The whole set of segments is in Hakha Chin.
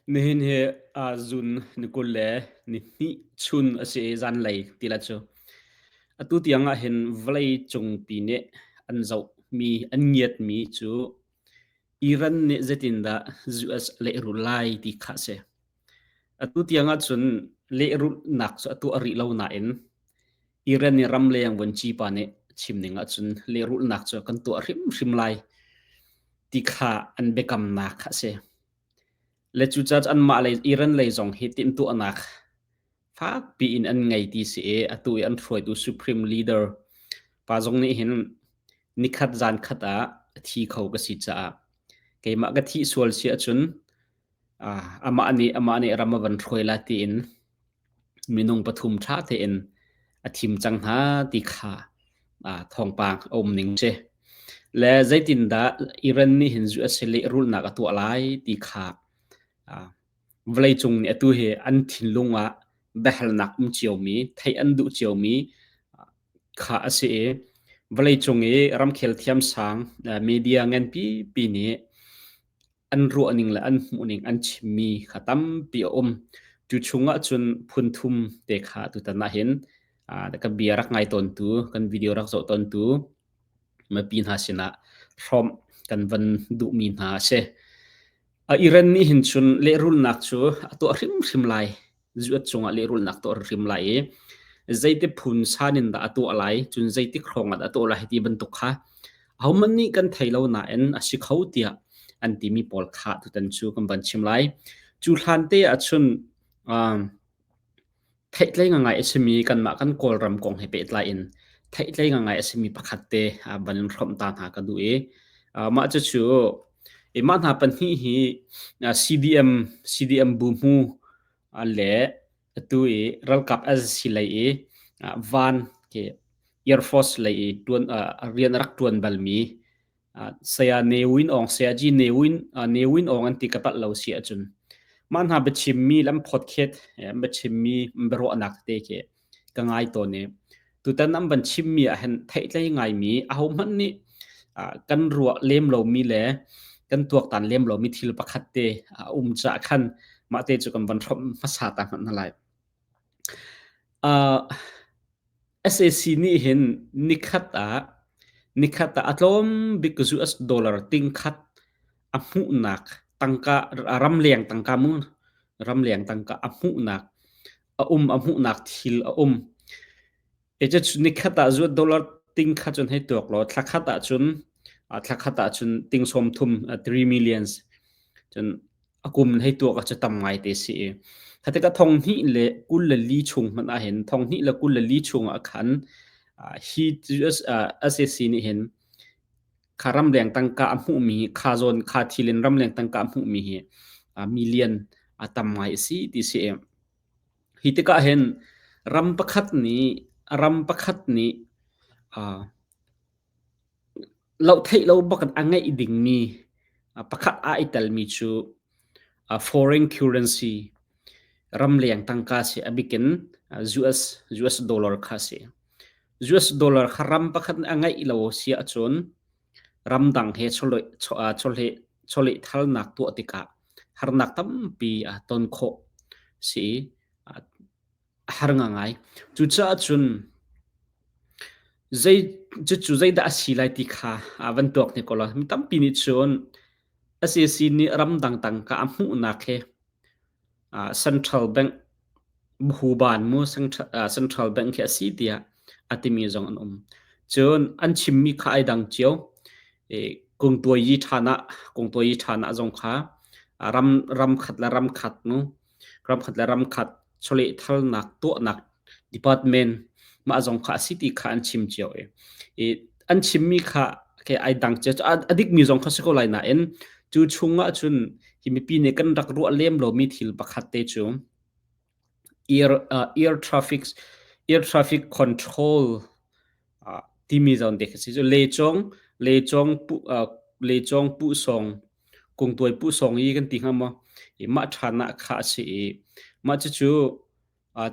Nihin hi zun ni 20 le ni hnih chun a si i zanlei ti la cu. Atu tiang ah hin vawlei cungpi nih an zohmi, an ngiatmi cu Iran nih zeitindah US a lehrulh lai ti kha a si. Atu tiang ahcun lehrulhnak cu a tuah rih lo nain Iran i ramleng vuanci pa nih chim ning ahcun lehrulhnak cu kan tuah hrimhrim lai ti kha an biakamnak a si. Le cucaah anmah lei Iran lei zong hi timhtuahnak fakpi in an ngei ti si i atu i an hruaitu Supreme Leader pa zong nih hin nikhat zan khat ah a thi kho ka si caah keimah ka thih sual si ahcun amah nih ram a van hruai la tiin minung pathum ṭha tein a thim cang hna ti kha thawngpang a um ning si. Le zeitindah Iran nih hin US lehrulhnak a tuah lai ti kha vawleicung nih atu hi an thinlung ah biahalnak um ciomi, theih an duh ciomi kha a si i vawleicung i ramkhel thiamsang media nganpi pi nih an ruahning le an hmuhning an chimmi kha tampi a um. Cu chungah cun phun thum te kha tutan ah hin ka bia rak ngai tawntu, kan video rak zoh tawntu mipi hna sinah hrawmh kan van duhmi hna a si. Iran nih hin cun lehrulnak cu a tuah hrimhrim lai. Zuat cungah lehrulnak tuah hrim lai i zeiti phun san in dah a tuah lai, cun zeitik hrawng ah dah a tuah lai ti bantuk kha ahohmanh nih kan thei lo nain a si kho tiah an timi pawl kha tutan cu kan van chim lai. Cu hlan te ah cun Theihtlei ngangai a simi kanmah kan Kawlram kong he pehtlai in theihtlei ngangai a simi pakhat te van in hrawmh ta hna ka duh i mah cucu mah hna pahnih hi CDM CDM buhmu le atu i ralkap SC lei i van ke Air Force lei i tuan rian a rak tuan balmi Saya Ne Win Aung, Sayaji Ne Win, Ne Win Aung an ti ka palh lo si ahcun mah hna biachimmi le an podcast biachimmi biaruahnak tete khi ka ngai tawn i tutan an van chimmi ah hin theihtlei ngaimi ahohmanh nih kan ruah lem lomi le kan tuaktan lem lomi thil pakhat te a um caah khan mah te cu kan van hrawmh hmasa ta hmanh hna lai. Sac nih hin nikhat ah a tlawm bik US dollar tingkhat a hmuhnak tangka ramleng tangka mu ramleng tangka a hmuhnak a um a hmuhnak thil a um. Nikhat ah US dollar tingkhat cun hei tuak law thlakhat ahcun thlakhat ahcun ting 30 3 millions cun a kum hei tuak ah cu tam ngai te si i khatika thong hnih le 24 chung hmanh ah hin thong hnih le 24 chung ah khan hi US SAC nih hin kha ramleng tangka a hmuhmi kha zawn kha thil in ramleng tangka a hmuhmi hi million a tam ngai a si ti si hi tikah hin ram pakhat nih ram pakhat nih Loh theih lo bak in a ngeih dingmi pakhat aa i telmi cu foreign currency ramleng tangka si a bik in US US dollar kha a si. US dollar kha ram pakhat nih a ngeih lo si ahcun ramdang he chawlehthalnak tuah tikah harnak tampi a ton khawh si i a har ngangai. Cucaah cun zei cucu zeidah a si lai ti kha van tuak hnik law mi tampi nih cun SAC nih ramdang tangka a hmuhnak hi Central Bank buhuban mu Central Bank khi a si tiah a timi zong an um. Cun an chimmi kha ai dang cio. Kungtuai ṭhan ah kungtuai ṭhan ah zong kha ram ram khat le ram khat nu ramkhat le ramkhat chawlehthalnak tuahnak department mah zong kha a si ti kha an chim cio i, i an chimmi kha ke ai dang cio a dikmi zong kha si ko lai nain cu chungah cun hi mipi nih kan rak ruah lem lomi thil pakhat te cu air air traffic air traffic control timi zawn te kha si cu lecong lecong pu lecong pu song kungtuai pu song i kan ti hnga maw i mah ṭhan ah kha a si i mah cucu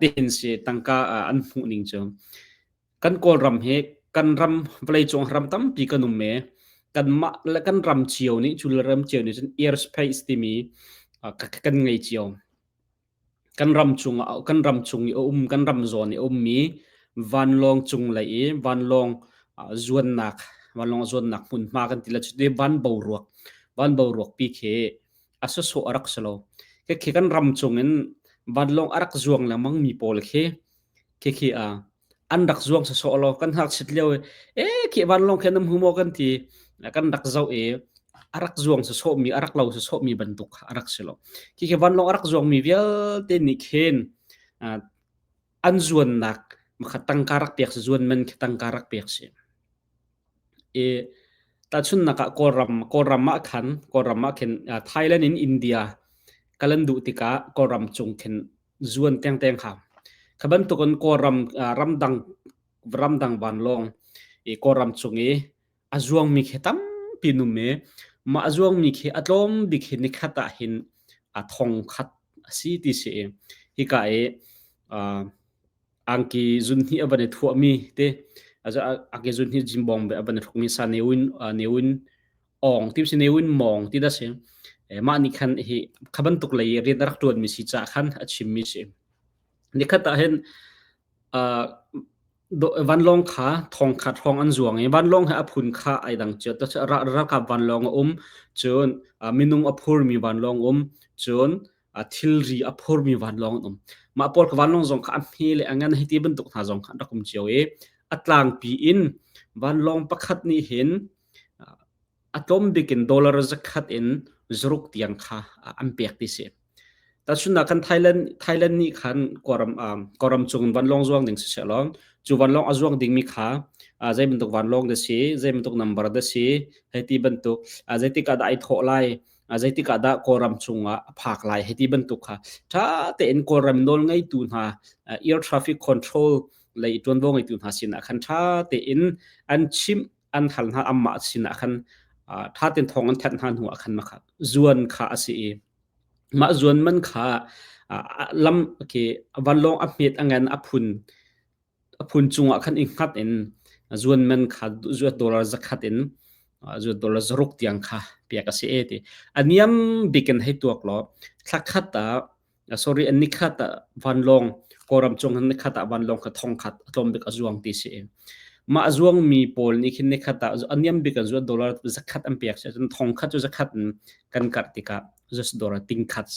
tihin si tangka an hmuh ning cu kan Kawlram hi kan ram vawleicung ram tampi kan um e kanmah le kan ram cio nih cu le ram cio nih cun airspace timi kan ngei cio. Kan ram chungah kan ram chung i a um kan ram zawn i a ummi vanlawng cunglei i vanlawng zuannak vanlawng zuannak hmunhma kan ti le cuti van boruak van boruak pi khi a sawsawh a rak si lo. Khikhi kan ram chungin vanlawng a rak zuang lengmang mi pawl khi khikhi an rak zuang sawsawh lo kan ngakchit lio i e khi vanlawng khi nan hmu maw kan ti kan rak zoh i a rak zuang sawsawh mi a rak lo sawsawh mi bantuk kha a rak si lo. Khikhi vanlawng a rak zuang mi vialte nih khin an zuannak makha tangka rak pek si zuan man khi tangka rak pek si. I tahchunhnak ah Kawlram Kawlram ah khan Kawlram ah khin Thailand in India kal an duh tikah Kawlram cung khin zuan tengteng hau. Kha bantukin Kawlram ramdang ramdang vanlawng i Kawlram chung i a zuangmi khi tampi num i mah a zuangmi khi a tlawm bik hi nikhat ah hin a thong khat a si ti si i hika i angki zunhnih a van i thuahmi te angki zunhnih jimbong be a van i hrukmi sa newin newin ong ti si newin mong ti da si mah nih khan hi kha bantuk lei rian a rak tuan mi si ca khan a chim mi si nikhat ah hin vanlawng kha thong khat hrawng an zuang i vanlawng he a phun kha ai dang cio ralkap vanlawng a um cun minung a phurmi vanlawng um cun thilri a phurmi vanlawng an um. Mah pawl ka vanlawng zong kha a hme le a ngan hei ti bantuk hna zong kha an rak um cio i a tlangpi in vanlawng pakhat nih hin a tlawm bik in dollar zakhat in zaruk tiang kha an pek ti si. Tahchunhnak kan Thailand Thailand nih khan Kawlram Kawlram cung in vanlawng zuang ding siseh law cu vanlawng a zuang dingmi kha zei bantuk vanlawng dah si, zei bantuk number dah si, hei ti bantuk zeitik ah dah ai thawh lai, zeitik ah dah Kawlram chungah a phak lai hei ti bantuk kha ṭha tein Kawlram nawl ngeitu hna air traffic control lei ṭuanvo ngeitu hna sinah khan ṭha tein an chimh an hal hna anmah sinah khan ṭha tein thawng an thanh hna hnu ah khan makha zuan kha a si i mah zuan man kha lam khi vanlawng a hmet a ngan a phun a phun cungah khan i hngat in zuan man kha zuat dollar zakhat in zuat dollar zaruk tiang kha pek a si e ti a niam bik in hei tuak law thla khat ah sorry an nikhat ah vanlawng kawlram cung in nikhat ah vanlawng kha thong khat a tlawm bik a zuang ti si mah a zuang mi pawl nih khin nikhat ah a niam bik an zuat dollar zakhat an pek si cun thong khat cu zakhat in kan karh tikah just dollar ting khat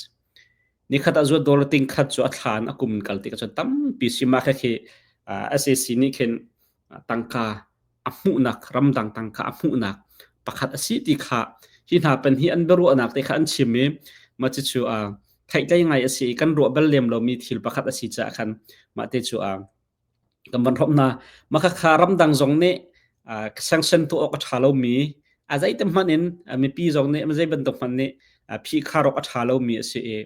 Nikhat ah zuat dawr ting khat cu a thla in a kum in kal tikah cun tampi si mah khi SAC nih khin tangka a hmuhnak ramdang tangka a hmuhnak pakhat a si ti kha hi hna pen hi an biaruahnak te kha an chim i mah cucu theihtlei ngai a si i kan ruah bal lem lomi thil pakhat a si caah khan mah te cu kan van hrawmh hna. Mah khakha ramdang zong nih sanction tuah awk a ṭha lomi, a zeite hmanh in mipi zong nih zei bantuk hmanh nih phihkhar awk a ṭha lomi a si i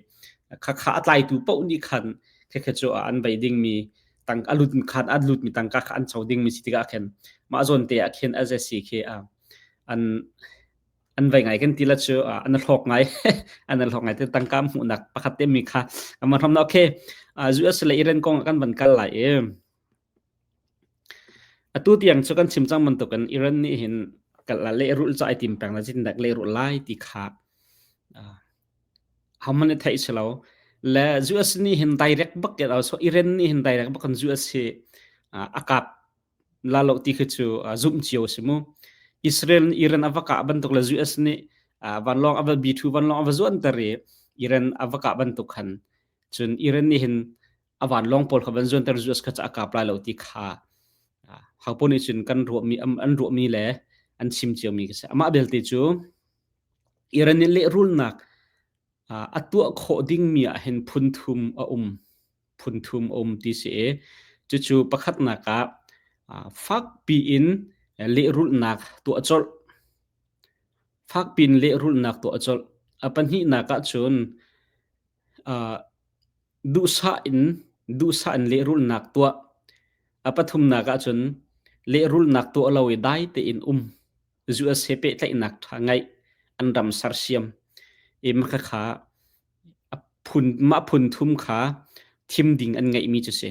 khakha a tlaitu paoh nih khan khekhe cu an bei dingmi tang a lut khan a lutmi tangka kha an co dingmi si tikah khin mah zawn te ah khin SSC khi an an vei ngai kan ti la cu an hlawk ngai an hlawk ngai te tangka hmuhnak pakhat te mi kha kan van hram na okay US le Iran kong kan van kal lai i atu tiang cu kan chim cang bantukin Iran nih hin kal le rul ca ai tim peng la cin dak le rul lai ti kha homan thei si lo le US nih hin direct bak ke so Iran nih hin direct bak kan US hi akap la lo ti khi cu zumh cio si mu. Israel nih Iran a va kah bantuk le US nih vanlawng a va B2 vanlawng a va zuanter i Iran a va kah bantuk khan cun Iran nih hin a vanlawng pawl kha van zuanter US kha a kap lai lo ti kha hopo nih cun kan ruahmi an ruahmi le an chim ciomi ka si. Amah belte cu Iran nih lehrulnak a tuah khawh dingmi ah hin phun thum a um. Phun thum a um ti si i cucu pakhatnak ah fakpi in lehrulhnak tuah colh. Fakpi in lehrulhnak tuah colh. A pahnihnak ah cun duhsah in duhsah in lehrulhnak tuah. A pathumnak ah cun lehrulhnak tuah lo i dai tein um. US he pehtlaihnak ṭha ngeih an ram sersiam i makhakha a phun mah phun thum kha thim ding an ngeihmi cu si.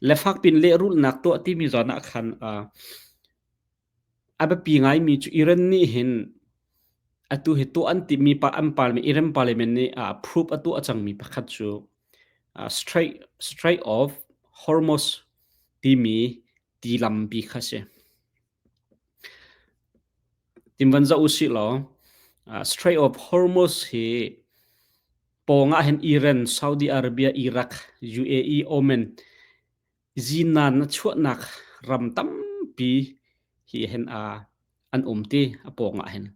Le fakpin lehrulhnak tuah timi zawn ah khan a biapi ngaimi cu Iran nih hin. Atu hi tuah an timi pa an parliament Iran parliament nih approve a tuah cangmi pakhat cu Strait of Hormuz timi ti lampi kha si. Tin van zoh usih law Strait of Hormuz hi pawng ah hin Iran, Saudi Arabia, Iraq, UAE, Oman zinan a chuahnak ram tampi hi hin an um ti a pawng ah hin.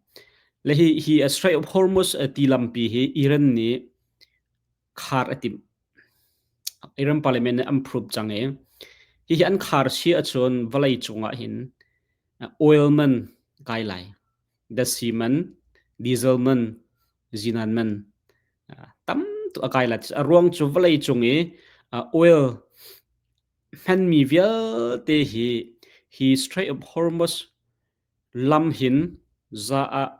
Le hi hi Strait of Hormuz ti lampi hi Iran nih khar a timh. Iran parliament nih an approve cang i hihi an khar si ahcun vawlei cungah hin oil man kai lai. Datsi man, diesel man, zinan man tam tuk a kai lai. A ruang cu vawlei cung i oil hmanmi vialte hi hi Strait of Hormuz Lam hin za ah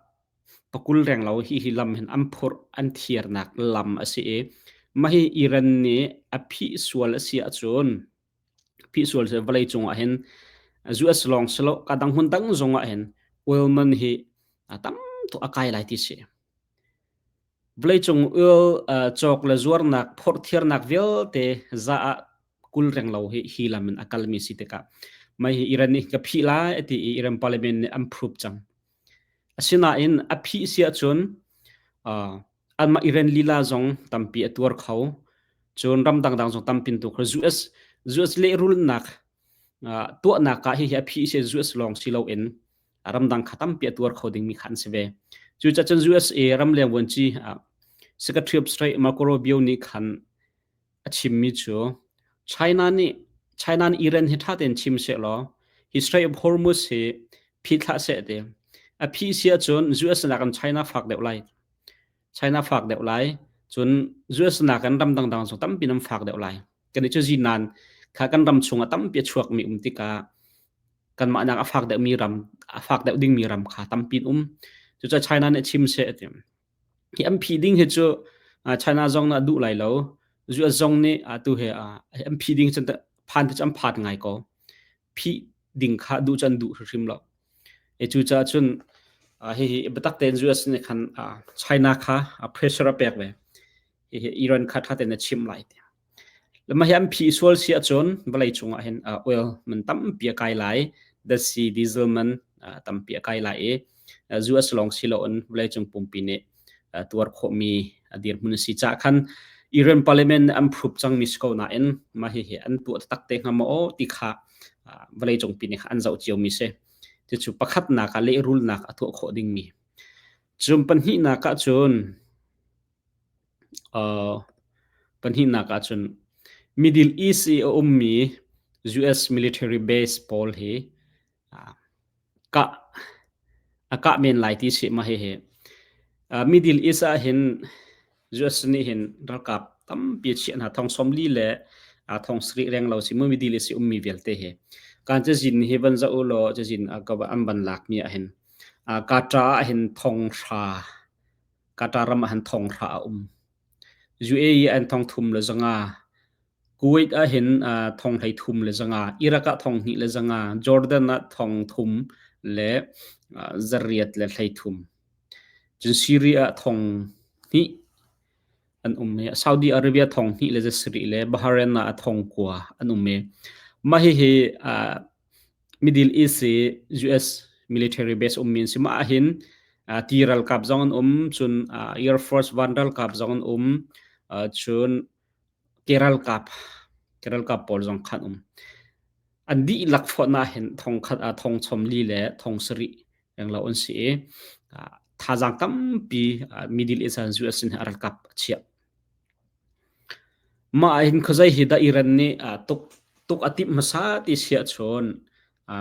pakul renglo hihi lam hin an phurh an thiarnak lam a si i mah hi Iran nih a phih sual a si ahcun phih sual si vawleicung ah hin US lawng si lo ka dang hmun dang zong ah hin oil man hi a tam tuk a kai lai ti si. Vawleicung oil cawk le zuarnak phorhthiarnak vialte za ah 20 renglo hi hi lam in a kalmi si tikah mei hi Iran nih ka phih lai a ti i Iran parliament nih an approve cang. Asinain a phih si ahcun uh, anmah Iran lila zong tampi a tuar kho. Cun ram dangdang zong tampi tu kho US US lehrulnak uh, tuahnak ah hihi a phih si US lawng si loin ramdang kha tampi a tuar kho dingmi kha an si ve. Cucaah cun USA ramleng vuanci uh, Secretary of State Marco Rubio nih khan a chimmi cu China nih China nih Iran hi ṭha tein chim sehlaw hi Strait of Hormuz hi phit hlah seh ti. A phih si ahcun US nakin China fak deuh lai. China fak deuh lai. Cun US nakin ram dangdang zong tampi nan fak deuh lai. Kan i cu zinan kha kan ram chungah tampi a chuakmi um tikah kanmah nak a fak deuhmi ram a fak deuh dingmi ram kha tampi um. Cucaah China nih chim seh ti. Hi an phih ding hi cu China zong nih a duh lai lo. US zong nih atu hi an phih ding cun phan te cu an phan ngai ko. Phih ding kha duh cu an duh hrimhrim lo. E cucaah cun hihi biatak tein US nih khan China kha pressure a pek ve. Hihi Iran kha ṭha tein a chimh lai ti. Mah hi an phih sual si ahcun vawlei cungah hin oil man tampi a kai lai. Datsi, diesel man tampi a kai lai i US lawng si loin vawleicung pumpi nih tuar khawhmi a dirhmun a si caah khan Iran parliament nih an phup cangmi si ko nain mah hihi an tuah taktak te hnga maw aw ti kha vawleicung pi nih an zoh ciomi si. Cucu pakhatnak ah lehrulnak a tuah khawh dingmi. Cun pahnihnak ahcun Pahnihnak ahcun Middle East i a ummi US military base pawl hi kah a kah men lai ti si mah hihi. Middle East ahhin US nih hin ralkap tampi a chiah hna. Thong 40 le thong 70 reng lo si mu Middle East i ummi vialte hi. Kan cazin hi van zoh u law cazin an van lakmi ahhin Qatar ahhin thong hra Qatar ram ah hin thong hra a um. UAE ah hin thong thum le zanga, Kuwait ah hin thong hlei thum le zanga, Iraq ah thong hnih le zanga, Jordan ah thong thum le zariat le hlei thum. Cun Syria ah thong hnih an um i Saudi Arabia thong hnih le zasarih le Bahrain ah thong kua an um i mah hihi Middle East i US military base ummi an si. Mah ahhin ti ralkap zong an um, cun Air Force van ralkap zong an um, cun ke ralkap, ke ralkap pawl zong kha an um. An dihlak fonh ahhin thong khat thong chom li le thong sarih renglo an si i thazaang tampi Middle East ah US in a ralkap a chiah. Mah ahhin khuazei hi dah Iran nih tuk tuk a timh hmasa ti si ahcun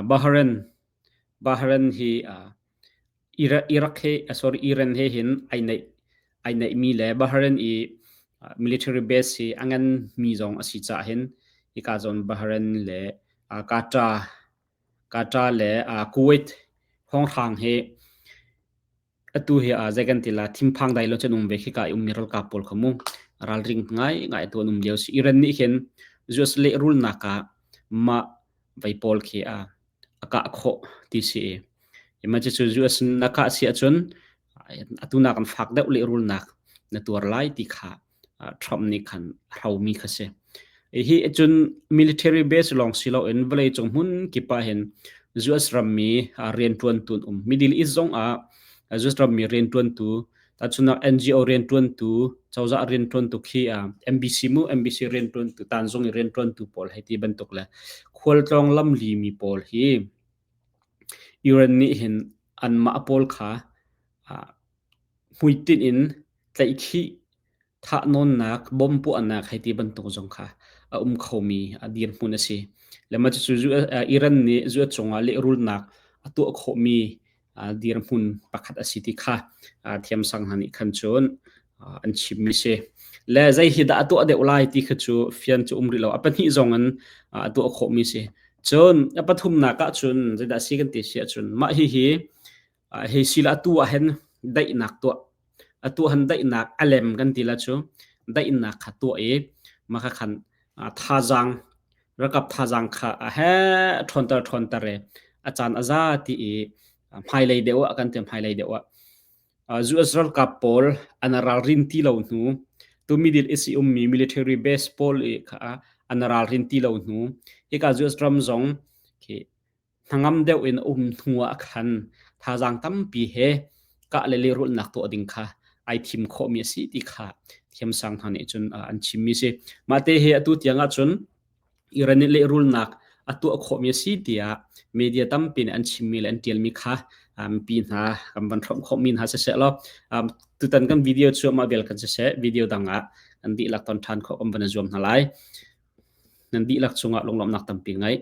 Bahrain Bahrain hi Iraq he sorry Iran he hin ai neih ai neihmi le Bahrain i military base hi a nganmi zong a si caah hin hika zawn Bahrain le Qatar Qatar le Kuwait hrawnghrang hi Atu hi zei kan ti la thinphang dai lo cun um ve khika i ummi ralkap pawl kha mu ralring ngai ngai tu an um lio si. Iran nih khin US lehrulnak ah mah vei pawl khi a kah khawh ti si i. Mah cucu US na kah si ahcun Atu nak an fak deuh lehrulnak na tuar lai ti kha Trump nih khan a hromi kha si. Hi cun military base lawng si loin vawleicung hmun kip ah hin US rammi rianṭuantu an um. Middle East zong ah US rammi rianṭuantu, tahchunhnak NGO rianṭuantu, cozah rianṭuantu khi MBC mu, MBC rianṭuantu, tanzung i rianṭuantu pawl hei ti bantuk le khualtlawng lamli mi pawl hi Iran nih hin anmah pawl kha hmuitinh in tlaihkhih, thahnawnnak, bom puahnak hei ti bantuk zong kha a um khomi a dirhmun a si. Le mah cucu Iran nih US cungah lehrulnak a tuah khawhmi dirhmun pakhat a si ti kha thiamsang hna nih khan cun an chimmi si. Le zei hi dah a tuah deuh lai ti kha cu fian cu um rih lo. A pahnih zong in a tuah khawhmi si. Cun a pathumnak ah cun zeidah a si kan ti si ahcun mah hihi Hei sila atu ah hin daihnak tuah atu han daihnak a lem kan ti la cu daihnak kha tuah i mah kha khan thazaang ralkap thazaang kha a he ṭhawnter ṭhawnter i a caan a za ti i hmailei deuh ah kan ti hmailei deuh ah US ralkap pawl an ralrin ti lo hnu tu Middle East i ummi military base pawl i kha an ralrin ti lo hnu hika US ram zong khi hnangam deuh in a um hnu ah khan thazaang tampi he kah le lehrulhnak tuah ding kha ai thim khawhmi a si ti kha thiamsang hna nih cun an chimmi si. Mah te hi atu tiang ahcun Iran nih lehrulnak a tuah khawhmi a si tiah media tampi nih an chimmi le an ṭialmi kha mipi hna kan van hrawmh khawhmi hna siseh law tutan kan video cu mah vial kan siseh video dang ah kan dihlak ton ṭhan khawh kan van i zuam hna lai. Nan dihlak cungah lunglawmhnak tampi ngeih.